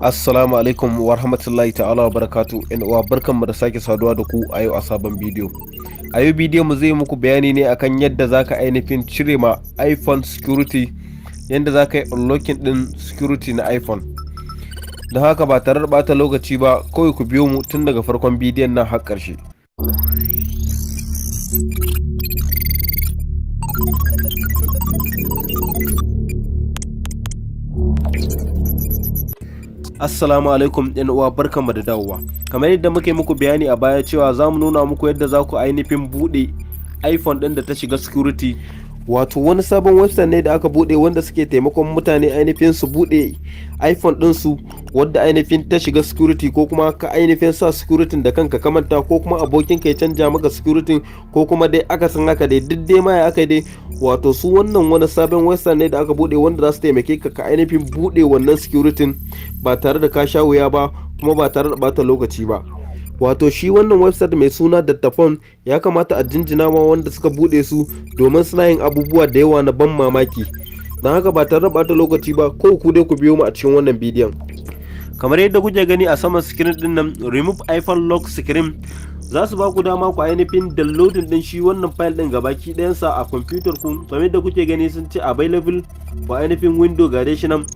Assalamu alaikum wa rahmatullahi ta'ala wa barakatu. 'Yan uwa, barkanmu da sake saduwa da ku a yau a sabon bidiyo. A yau bidiyon mu zai muku bayani ne akan yadda zaka ainihin cire ma iPhone security, yadda zaka yi unlocking din security na iPhone. Don haka, ba tare da bata lokaci ba, kawai ku biyo mu tun daga farkon bidiyon nan har ƙarshe. Assalamu alaikum 'yan uwa, barkanmu da dawowa. Kamar yadda muke muku bayani a baya cewa za mu nuna muku yadda za ku ainihin buɗe iPhone ɗin da ta shiga security. Wato wani sabon website ne da aka buɗe wanda suke taimakon mutane ainihin su buɗe iPhone ɗinsu wadda ainihin ta shiga security, ko kuma ka ainihin sa security da kanka ka manta, ko kuma abokinka ya canja maka security, ko kuma dai aka san haka dai, duk dai ma ya aka dai. Wato su wannan wani sabon website ne da aka buɗe wanda za su taimake ka ka ainihin buɗe wannan security ba tare da ka sha wuya ba, kuma ba tare da bata lokaci ba. Wato shi wannan website mai suna Dattafon, ya kamata a jinjina ma wanda suka bude su, domin suna yin abubuwa da yawa na ban mamaki. Don haka, ba tare da bata lokaci ba, ko ku dai ku biyo mu a cikin wannan bidiyon. Kamar yadda kuke gani a saman screen din nan, "Remove iPhone lock screen", za su ba ku dama ku ainihin downloading din shi wannan file din gabaki ɗayansa a computer ku. Kamar yadda kuke gani, sun ce "available for ainihin Window", gare shi nan.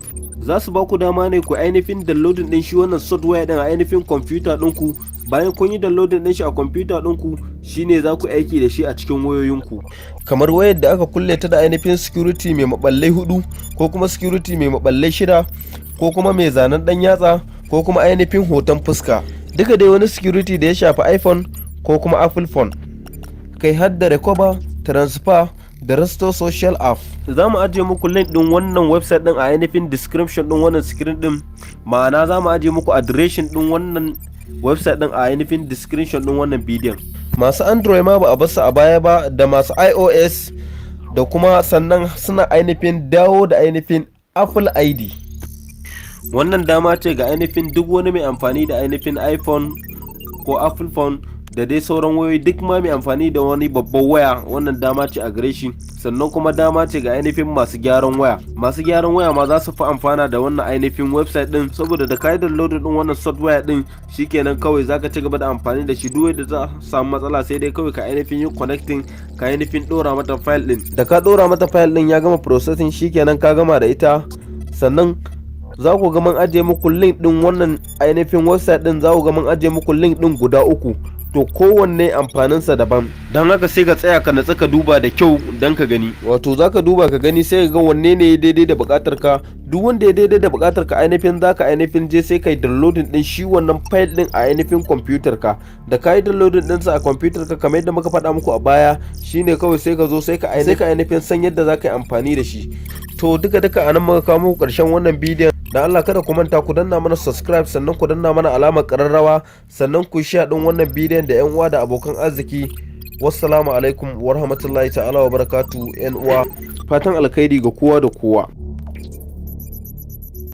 Za su ba ku dama ne ku ainihin downloading din shi wannan software din a ainihin computer ɗinku. Bayan kun yi downloading din shi a computer ɗinku, shine za ku aiki da shi a cikin wayoyinku, kamar wayar da aka kulle ta da ainihin security mai maballai hudu, ko kuma security mai maballai shida, ko kuma mai zanen dan yatsa, ko kuma ainihin hoton fuska, duka dai wani security da ya shafi iPhone ko kuma Apple phone, kai har da recover, transfer da restore social app. Za mu ajiye muku link din wannan website din a ainihin description din wannan screen din, ma'ana za mu ajiye muku adireshin din wannan website din a ainihin description din wannan bidiyon. Masu Android ma ba a basu a baya ba, da masu iOS, da kuma sannan suna ainihin dawo da ainihin Apple ID. Wannan dama ce ga ainihin duk wani mai amfani da ainihin iPhone ko Apple phone da dai sauran wayoyi, duk ma mai amfani da wani babban waya, wannan dama ce a gare shi. Sannan kuma dama ce ga ainihin masu gyaran waya. Masu gyaran waya ma za su fi amfana da wannan ainihin website din, saboda da kayi download din wannan software din, shikenan kawai zaka ci gaba da amfani da shi. Duk wanda za samu matsala, sai dai kawai ka ainihin yi connecting, ka ainihin dora mata file din. Da ka dora mata file din, ya gama processing, shikenan ka gama da ita. Sannan za ku ga mun ajiye muku link din wannan ainihin website din. Za ku ga mun ajiye muku link din guda uku, to kowanne amfaninsa daban. Don haka sai ka tsaya ka natsu ka duba da kyau don ka gani. Wato za ka duba ka gani, sai ka ga wanne ne ya daidai da bukatar ka. Duk wanda ya daidai da bukatar ka, ainihin za ka ainihin je sai kai downloading din shi wannan file din a ainihin computer ka. Da ka yi downloading din sa a computer ka, kamar yadda muka faɗa muku a baya, shine kawai sai ka zo sai ka ainihin san yadda za ka yi amfani da shi. To, duka duka anan muka kawo muku karshen wannan bidiyon. Da Allah kada ku manta ku danna mana subscribe, sannan ku danna mana alamar kararrawa, sannan ku share din wannan bidiyon da 'yan uwa da abokan arziki. Wassalamu alaikum wa rahmatullahi ta'ala wa barakatu. 'Yan uwa, fatan alkhairi ga kowa da kowa.